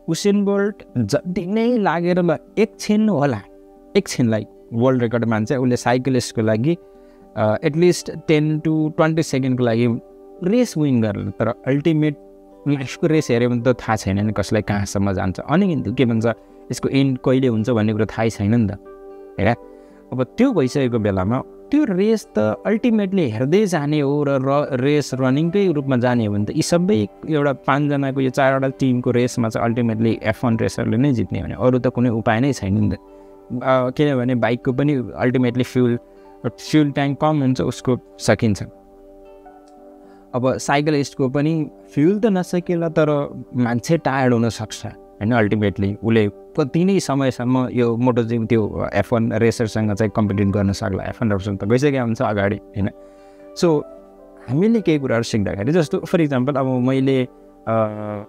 Usain bolt जति नै लागेर ल एकछिन होला, एकछिनलाई वर्ल्ड रेकर्ड मान्छ उसले साइक्लिस्टको लागि एटलिस्ट 10 to 20 सेकेन्डको लागि रेस विन गर्ला, तर अल्टिमेट लाइफको रेस हेऱ्यो भने त थाहा छैन नि कसलाई कहाँसम्म जान्छ, अनि के भन्छ यसको एन्ड कहिले हुन्छ भन्ने कुरो थाहै छैन नि त हेर। अब त्यो भइसकेको बेलामा त्यो रेस त अल्टिमेटली हेर्दै जाने हो र रेस रनिङकै रूपमा जाने हो भने त यी सबै एउटा 5 जनाको यो 4वटा टिमको रेसमा चाहिँ अल्टिमेटली F1 रेसरले नै जित्ने भने अरू त कुनै उपाय नै छैन नि त। किनभने बाइकको पनि अल्टिमेटली फ्युल ट्याङ्क कम हुन्छ उसको सकिन्छ। अब साइक्लिस्टको पनि फ्युल त नसकेला तर मान्छे टायर्ड हुनसक्छ होइन, अल्टिमेटली उसले कति नै समयसम्म यो मोटोजिप त्यो F1 रेसरसँग चाहिँ कम्पिटिट गर्न सक्ला, F1 रेसर त गइसकेको हुन्छ अगाडि होइन। सो हामीले केही कुराहरू सिक्दाखेरि जस्तो फर इक्जाम्पल अब मैले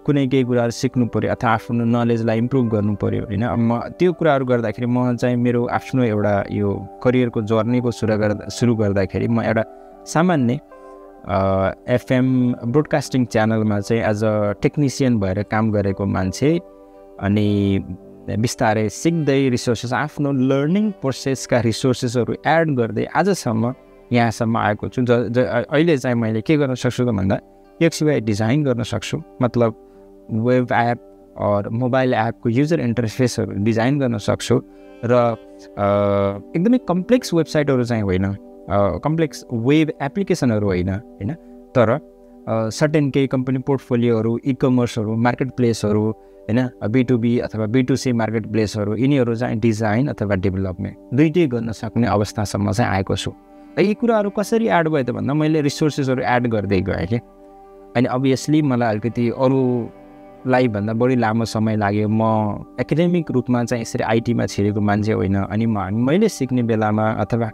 कुनै केही कुराहरू सिक्नु पऱ्यो अथवा आफ्नो नलेजलाई इम्प्रुभ गर्नु पऱ्यो होइन, म त्यो कुराहरू गर्दाखेरि म चाहिँ मेरो आफ्नो एउटा यो करियरको जर्नीको सुरु गर्दाखेरि म एउटा सामान्य FM ब्रोडकास्टिङ च्यानलमा चाहिँ एज अ टेक्निसियन भएर काम गरेको मान्छे, अनि बिस्तारै सिक्दै रिसोर्सेस आफ्नो लर्निङ प्रोसेसका रिसोर्सेसहरू एड गर्दै आजसम्म यहाँसम्म आएको छु। अहिले चाहिँ मैले के गर्न सक्छु त भन्दा UX/UI डिजाइन गर्न सक्छु, मतलब वेब एप और मोबाइल एपको युजर इन्टरफेसहरू डिजाइन गर्न सक्छु र एकदमै कम्प्लेक्स वेबसाइटहरू चाहिँ होइन, कम्प्लेक्स वेब एप्लिकेसनहरू होइन, तर सर्टेन केही कम्पनी पोर्टफोलियोहरू, इकमर्सहरू, मार्केट प्लेसहरू होइन, B2B अथवा B2C मार्केट प्लेसहरू यिनीहरू चाहिँ डिजाइन अथवा डेभलपमेन्ट दुइटै गर्न सक्ने अवस्थासम्म चाहिँ आएको छु। यी कुराहरू कसरी एड भयो त भन्दा मैले रिसोर्सेसहरू एड गर्दै गएँ कि, अनि अभियसली मलाई अलिकति अरूलाई भन्दा बढी लामो समय लाग्यो। म एकाडेमिक रूपमा चाहिँ यसरी आइटीमा छिरेको मान्छे होइन, अनि मैले सिक्ने बेलामा अथवा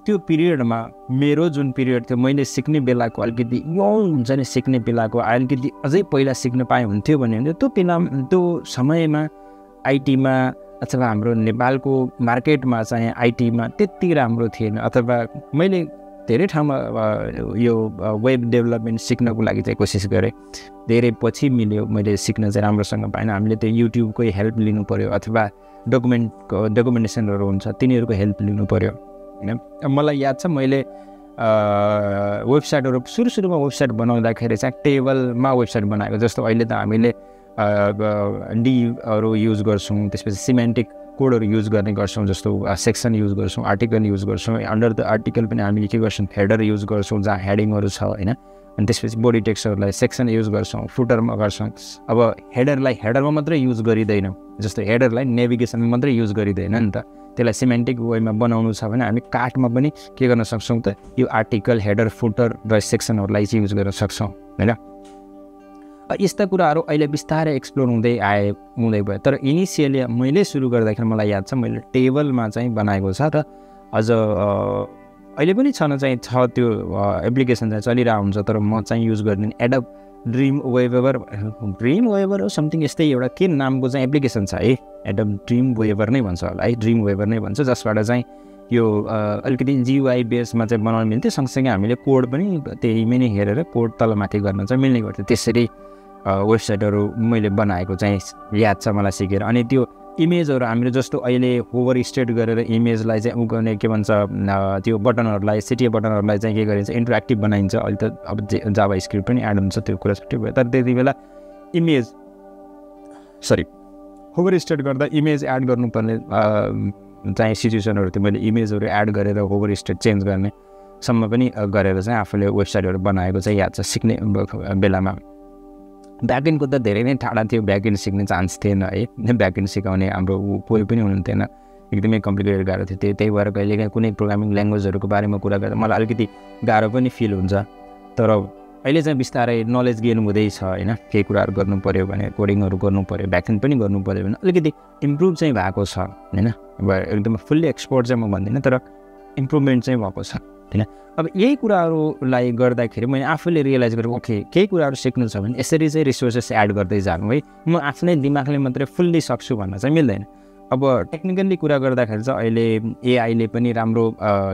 त्यो पिरियडमा मेरो जुन पिरियड थियो मैले सिक्ने बेलाको अलिकति हुन्छ नि, सिक्ने बेलाको अलिकति अझै पहिला सिक्न पाएँ हुन्थ्यो भने त्यो समयमा आइटीमा अथवा हाम्रो नेपालको मार्केटमा चाहिँ आइटीमा त्यति राम्रो थिएन, अथवा मैले धेरै ठाउँमा यो वेब डेभलपमेन्ट सिक्नको लागि चाहिँ कोसिस गरेँ, धेरै पछि मिल्यो, मैले सिक्न चाहिँ राम्रोसँग पाएन। हामीले त्यो युट्युबकै हेल्प लिनु पऱ्यो अथवा डकुमेन्टेसनहरू हुन्छ तिनीहरूको हेल्प लिनु पऱ्यो होइन। मलाई याद छ मैले वेबसाइटहरू सुरुमा वेबसाइट बनाउँदाखेरि चाहिँ टेबलमा वेबसाइट बनाएको, जस्तो अहिले त हामीले डीहरू युज गर्छौँ, त्यसपछि सिमेन्टिक कोडहरू युज गर्ने गर्छौँ, जस्तो सेक्सन युज गर्छौँ, आर्टिकल युज गर्छौँ, अन्डर द आर्टिकल पनि हामीले के गर्छौँ हेडर युज गर्छौँ जहाँ हेडिङहरू छ होइन, अनि त्यसपछि बडी टेक्स्टहरूलाई सेक्सन युज गर्छौँ, फुटरमा गर्छौँ। अब हेडरलाई हेडरमा मात्रै युज गरिँदैन, जस्तो हेडरलाई नेभिगेसनमा मात्रै युज गरिँदैन नि त, त्यसलाई सिमेन्टिक वेमा बनाउनु छ भने हामी काटमा पनि के गर्न सक्छौँ त यो आर्टिकल, हेडर, फुटर र सेक्सनहरूलाई चाहिँ युज गर्न सक्छौँ होइन। यस्ता कुराहरू अहिले बिस्तारै एक्सप्लोर हुँदै भयो, तर इनिसियली मैले सुरु गर्दाखेरि मलाई याद छ मैले टेबलमा चाहिँ बनाएको छ र अझ अहिले पनि छ त्यो एप्लिकेसन चाहिँ चलिरहेको हुन्छ, तर म चाहिँ युज गर्दिनँ। एडब ड्रिम वेबर समथिङ यस्तै एउटा के नामको चाहिँ एप्लिकेसन छ है, एडब ड्रिम वेबर नै भन्छ होला है, ड्रिम वेबर नै भन्छ, जसबाट चाहिँ यो अलिकति GUI बेसमा चाहिँ बनाउनु मिल्थ्यो, सँगसँगै हामीले कोड पनि त्यहीमै नै हेरेर कोड तलमाथि गर्न चाहिँ मिल्ने गर्थ्यो। त्यसरी वेबसाइटहरू मैले बनाएको चाहिँ याद छ मलाई सिकेर। अनि त्यो इमेजहरू हामीले जस्तो अहिले होभर स्टेट गरेर इमेजलाई चाहिँ उगाउने के भन्छ त्यो बटनहरूलाई, सिटिए बटनहरूलाई चाहिँ के गरिन्छ इन्टरेक्टिभ बनाइन्छ। अहिले त अब जाभा स्क्रिप्ट पनि एड हुन्छ त्यो कुरा छुट्टै भयो, तर त्यति बेला होभर स्टेट गर्दा इमेज एड गर्नुपर्ने चाहिँ सिचुएसनहरू थियो। मैले इमेजहरू एड गरेर होभर स्टेट चेन्ज गर्नेसम्म पनि गरेर चाहिँ आफूले वेबसाइटहरू बनाएको चाहिँ याद छ सिक्ने बेलामा। ब्याकएन्डको त धेरै नै टाढा थियो, ब्याकएन्ड सिक्ने चान्स थिएन है, ब्याकएन्ड सिकाउने हाम्रो कोही पनि हुनुहुन्थेन, एकदमै कम्प्लिकेटेड गाह्रो थियो। त्यही भएर कहिलेकाहीँ कुनै प्रोग्रामिङ ल्याङ्ग्वेजहरूको बारेमा कुरा गर्दा मलाई अलिकति गाह्रो पनि फिल हुन्छ, तर अहिले चाहिँ बिस्तारै नलेज गेन हुँदैछ होइन। केही कुराहरू गर्नु पऱ्यो भने कोडिङहरू गर्नु पऱ्यो, ब्याकएन्ड पनि गर्नु पऱ्यो भने अलिकति इम्प्रुभ चाहिँ भएको छ होइन। अब एकदमै फुल्ली एक्सपर्ट चाहिँ म भन्दिनँ, तर इम्प्रुभमेन्ट चाहिँ भएको छ होइन। अब यही कुराहरूलाई गर्दाखेरि मैले आफूले रियलाइज गरेँ ओके केही कुराहरू सिक्नु छ भने यसरी चाहिँ रिसोर्सेस एड गर्दै जानु है, म आफ्नै दिमागले मात्रै फुल्ली सक्छु भन्न चाहिँ मिल्दैन। अब टेक्निकल्ली कुरा गर्दाखेरि चाहिँ अहिले एआईले पनि राम्रो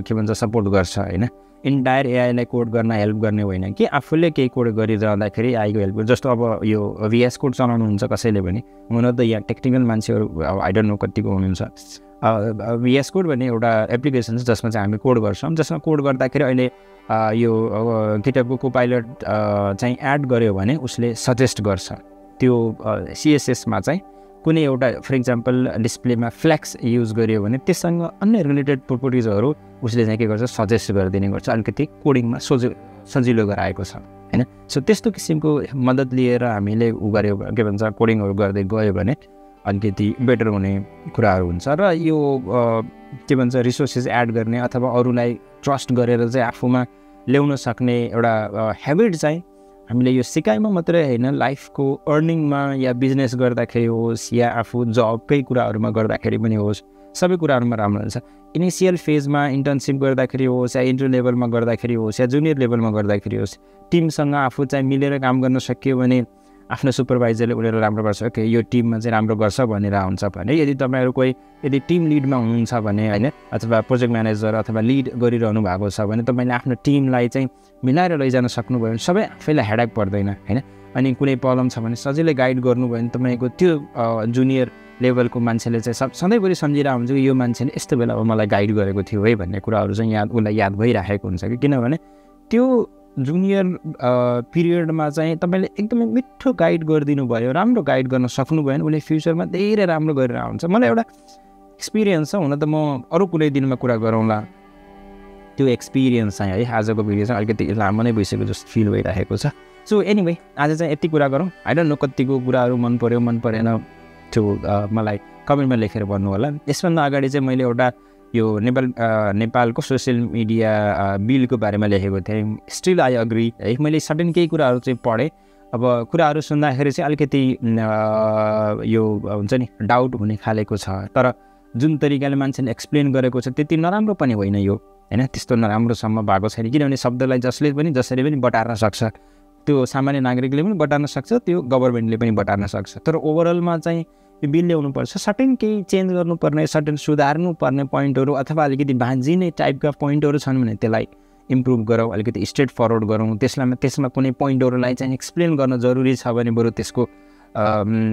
के भन्छ सपोर्ट गर्छ होइन। इन्टायर एआईलाई कोड गर्न हेल्प गर्ने होइन कि आफूले केही कोड गरिरहँदाखेरि एआईको हेल्प जस्तो अब यो VS कोड चलाउनुहुन्छ कसैले भने हुन त यहाँ टेक्निकल मान्छेहरू आई डोन्ट नो कतिको हुनुहुन्छ VS कोड भन्ने एउटा एप्लिकेसन छ जसमा चाहिँ हामी कोड गर्छौँ जसमा कोड गर्दाखेरि अहिले यो गिटहबको कोपाइलट चाहिँ एड गर्यो भने उसले सजेस्ट गर्छ त्यो CSSमा चाहिँ कुनै एउटा फर इक्जाम्पल डिस्प्लेमा फ्ल्याक्स युज गर्यो भने त्यससँग अन्य रिलेटेड प्रोपर्टिजहरू उसले चाहिँ के गर्छ सजेस्ट गरिदिने गर्छ अलिकति कोडिङमा सजिलो गराएको छ हैन सो त्यस्तो किसिमको मद्दत लिएर हामीले उ गर्यो के भन्छ कोडिङहरू गर्दै गयो भने अलिकति बेटर हुने कुराहरू हुन्छ र यो के भन्छ रिसोर्सेस एड गर्ने अथवा अरूलाई ट्रस्ट गरेर चाहिँ आफूमा ल्याउन सक्ने एउटा ह्याबिट चाहिँ हामीले यो सिकाइमा मात्रै होइन लाइफको अर्निङमा या बिजनेस गर्दाखेरि होस् या आफू जबकै कुराहरूमा गर्दाखेरि पनि होस् सबै कुराहरूमा राम्रो हुन्छ इनिसियल फेजमा इन्टर्नसिप गर्दाखेरि होस् या इन्टर लेभलमा गर्दाखेरि होस् या जुनियर लेभलमा गर्दाखेरि होस् टिमसँग आफू चाहिँ मिलेर काम गर्न सकियो भने आफ्नो सुपरभाइजरले उनीहरू राम्रो गर्छ ओके यो टिममा चाहिँ राम्रो गर्छ भनेर हुन्छ भने यदि तपाईँहरू कोही यदि टिम लिडमा हुनुहुन्छ भने होइन अथवा प्रोजेक्ट म्यानेजर अथवा लिड गरिरहनु भएको छ भने तपाईँले आफ्नो टिमलाई चाहिँ मिलाएर लैजान सक्नुभयो भने सबै आफैलाई हेडेक पर्दैन होइन अनि कुनै प्रब्लम छ भने सजिलै गाइड गर्नुभयो भने तपाईँको त्यो जुनियर लेभलको मान्छेले चाहिँ सधैँभरि सम्झिरहेको हुन्छ कि यो मान्छेले यस्तो बेला मलाई गाइड गरेको थियो है भन्ने कुराहरू चाहिँ उसलाई याद भइराखेको हुन्छ कि किनभने त्यो जुनियर पिरियडमा चाहिँ तपाईँले एकदमै मिठो गाइड गरिदिनु भयो राम्रो गाइड गर्न सक्नुभयो भने उसले फ्युचरमा धेरै राम्रो गरेर आउँछ मलाई एउटा एक्सपिरियन्स छ हुन त म अरू कुनै दिनमा कुरा गरौँला त्यो एक्सपिरियन्स चाहिँ है आजको भिडियो चाहिँ अलिकति लामो नै भइसक्यो जस्तो फिल भइरहेको छ सो एनिवे आज चाहिँ यति कुरा गरौँ आई डोन्ट नो कतिको कुराहरू मन पर्यो मन परेन त्यो मलाई कमेन्टमा लेखेर भन्नु होला यसभन्दा अगाडि चाहिँ मैले एउटा यो नेपालको सोसियल मिडिया बिलको बारेमा लेखेको थिएँ स्टिल आई अग्री है मैले सर्टेन केही कुराहरू चाहिँ पढेँ अब कुराहरू सुन्दाखेरि चाहिँ अलिकति यो हुन्छ नि डाउट हुने खालेको छ तर जुन तरिकाले मान्छेले एक्सप्लेन गरेको छ त्यति नराम्रो पनि होइन यो होइन त्यस्तो नराम्रोसम्म भएको छैन किनभने शब्दलाई जसले पनि जसरी पनि बटार्न सक्छ त्यो सामान्य नागरिकले पनि बटार्न सक्छ त्यो गभर्मेन्टले पनि बटार्न सक्छ तर ओभरअलमा चाहिँ यो बिल ल्याउनुपर्छ सर्टेन केही चेन्ज गर्नुपर्ने सर्टेन सुधार्नुपर्ने पोइन्टहरू अथवा अलिकति भाँजिने टाइपका पोइन्टहरू छन् भने त्यसलाई इम्प्रुभ गरौँ अलिकति स्ट्रेट फरवर्ड गरौँ त्यसमा कुनै पोइन्टहरूलाई चाहिँ एक्सप्लेन गर्न जरुरी छ भने बरु त्यसको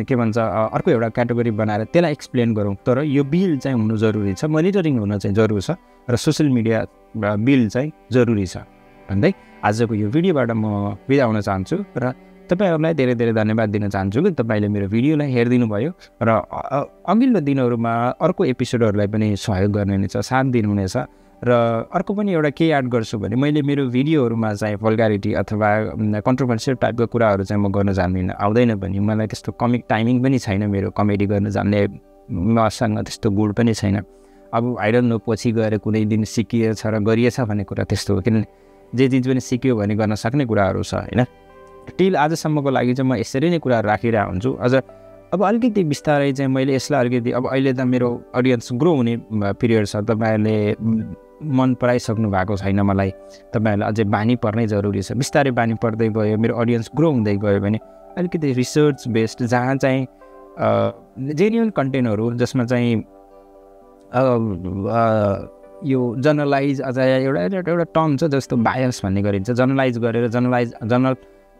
के भन्छ अर्को एउटा क्याटेगोरी बनाएर त्यसलाई एक्सप्लेन गरौँ तर यो बिल चाहिँ हुनु जरुरी छ मोनिटरिङ हुन चाहिँ जरुरी छ र सोसियल मिडिया बिल चाहिँ जरुरी छ भन्दै आजको यो भिडियोबाट म बिदा हुन चाहन्छु र तपाईहरुलाई धेरै धेरै धन्यवाद दिन चाहन्छु कि तपाईले मेरो भिडियोलाई हेरिदिनु भयो र अघिल्लो दिनहरुमा अर्को एपिसोडहरुलाई पनि सहयोग गर्नुहुनेछ साथ दिनुहुनेछ र अर्को पनि एउटा के याद गर्छु भने मैले मेरो भिडियोहरुमा चाहिँ भल्गारिटी अथवा कन्ट्रोभर्सियल टाइपको कुराहरु चाहिँ म गर्न जान्दिनँ आउँदैन पनि मलाई त्यस्तो कमिक टाइमिङ पनि छैन मेरो कमेडी गर्न जान्ने मसँग त्यस्तो गुण पनि छैन अब आई डोन्ट नो पछि गएर कुनै दिन सिकिएछ र गरिएछ भन्ने कुरा त्यस्तो हो किन जे चिज पनि सिक्यो भने गर्न सक्ने कुराहरु छ हैन टिल आजसम्मको लागि चाहिँ म यसरी नै कुराहरु राखिरहेको हुन्छु अझ अब अलिकति बिस्तारै चाहिँ मैले यसलाई अलिकति अब अहिले त मेरो अडियन्स ग्रो हुने पिरियड छ तपाईहरुले मन पराइसक्नु भएको छैन मलाई तपाईहरुलाई अझै बानी पर्नै जरुरी छ बिस्तारै बानी पर्दै गयो मेरो अडियन्स ग्रो हुँदै गयो भने अलिकति रिसर्च बेस्ड जहाँ चाहिँ जेन्युइन कन्टेन्टहरु जसमा चाहिँ यो जनरलाइज अझ एउटा टर्म छ जस्तो बायस भन्ने गरिन्छ जनरलाइज गरेर जनरल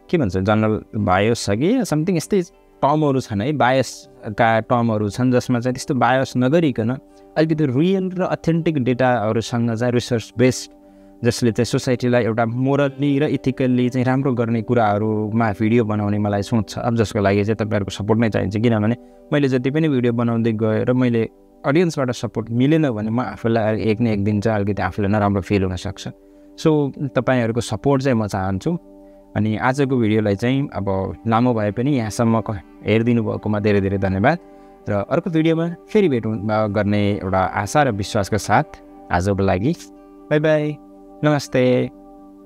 के भन्छ जनरल बायस छ कि समथिङ यस्तै टर्महरु छन् है बायसका टर्महरु छन् जसमा चाहिँ त्यस्तो बायस नगरिकन अलिकति रियल र अथेन्टिक डेटाहरुसँग चाहिँ रिसर्च बेस्ड जसले चाहिँ सोसाइटीलाई एउटा मोरली र इथिकली चाहिँ राम्रो गर्ने कुराहरुमा भिडियो बनाउने मलाई सोच छ अब जसको लागि चाहिँ तपाईहरुको सपोर्ट नै चाहिन्छ किनभने मैले जति पनि भिडियो बनाउँदै गए र मैले अडियन्सबाट सपोर्ट मिलेन भने म आफूलाई एक न एक दिन चाहिँ अलिकति आफूलाई नराम्रो फिल हुन सक्छ सो तपाईहरुको सपोर्ट चाहिँ म चाहन्छु अनि आजको भिडियोलाई चाहिँ अब लामो भए पनि यहाँसम्म हेरिदिनु भएकोमा धेरै धेरै धन्यवाद र अर्को भिडियोमा फेरि भेट गर्ने एउटा आशा र विश्वासको साथ आजको लागि बाइ बाइ नमस्ते।